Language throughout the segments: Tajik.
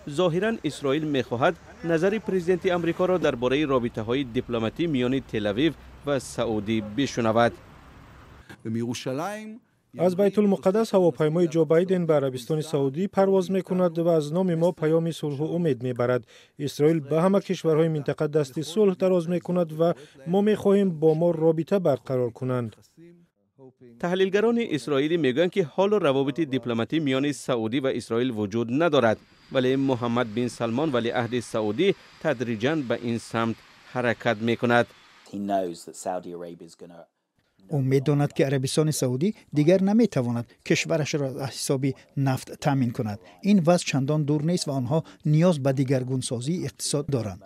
Зоҳиран Исроил мехоҳад назари президенти Амрикоро дар бораи робитаҳои дипломатӣ миёни Телавив ва Саудӣ бишунавад. Аз Байтулмуқаддас ҳавопаймои Ҷо Байден ба Арабистони Саудӣ парвоз мекунад ва аз номи мо паёми сулҳу умед мебарад. Исроил ба ҳама кишварҳои минтақа дасти сулҳ дароз мекунад ва мо мехоҳем бо мо робита барқарор кунанд. Таҳлилгарони исроилӣ мегӯянд, ки ҳоло равобити дипломатӣ миёни Саудӣ ва Исроил вуҷуд надорад, вале Муҳаммад бин Салмон, валиаҳди Саудӣ, тадриҷан ба ин самт ҳаракат мекунад. Ӯ медонад, ки Арабистони Саудӣ дигар наметавонад кишварашро аз ҳисоби нафт таъмин кунад. Ин вазъ чандон дур нест ва онҳо ниёз ба дигаргунсозии иқтисод доранд.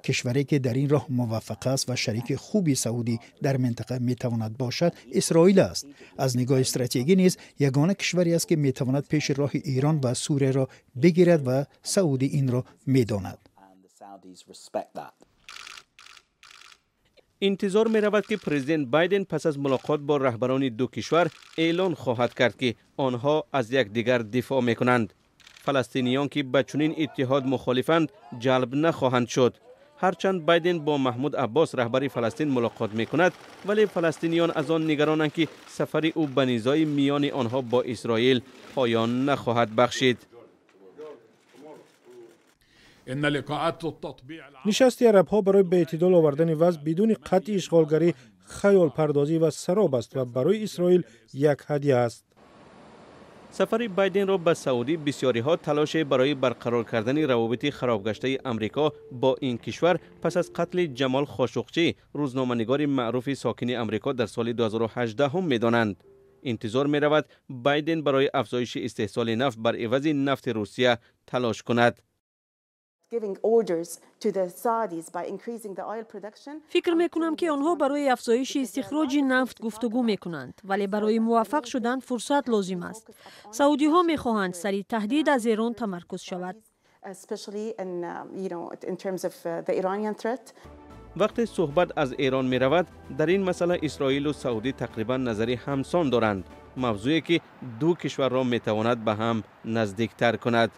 Кишваре, ки дар ин роҳ муваффақ аст ва шарики хуби Саудӣ дар минтақа метавонад бошад, Исроил аст. Аз нигоҳи стратегӣ низ ягона кишваре аст, ки метавонад пеши роҳи Эрон ва Сурияро бигирад ва Саудӣ инро медонад. Интизор меравад, ки президент Байден пас аз мулоқот бо раҳбарони ду кишвар эълон хоҳад кард, ки онҳо аз якдигар дифоъ мекунанд. Фаластиниён, ки ба чунин иттиҳод мухолифанд, ҷалб нахоҳанд шуд. Ҳарчанд Байден бо Маҳмуд Аббос, раҳбари Фаластин, мулоқот мекунад, вале фаластиниён аз он нигаронанд, ки сафари ӯ ба низои миёни онҳо бо Исроил поён нахоҳад бахшид. Нишасти арабҳо барои ба эътидол овардани вазъ бидуни қатъи ишғолгарӣ хаёлпардозӣ ва сароб аст ва барои Исроил як ҳадя аст. Сафари Байденро ба Саудӣ бисёриҳо талоше барои барқарор кардани равобити харобгаштаи Амрико бо ин кишвар пас аз қатли Ҷамол Хошуқчӣ, рӯзноманигори маъруфи сокини Амрико, дар соли 2018 медонанд. Интизор меравад, Байден барои афзоиши истеҳсоли нафт бар ивази нафти Русия талош кунад. Фикр мекунам, ки онҳо барои афзоиши истихроҷи нафт гуфтугӯ мекунанд, вале барои муваффақ шудан фурсат лозим аст. Саудиҳо мехоҳанд сари таҳдид аз Эрон тамаркуз шавад. Вақте суҳбат аз Эрон меравад, дар ин масъала Исроилу Саудӣ тақрибан назари ҳамсон доранд, мавзӯе ки ду кишварро метавонад ба ҳам наздиктар кунад.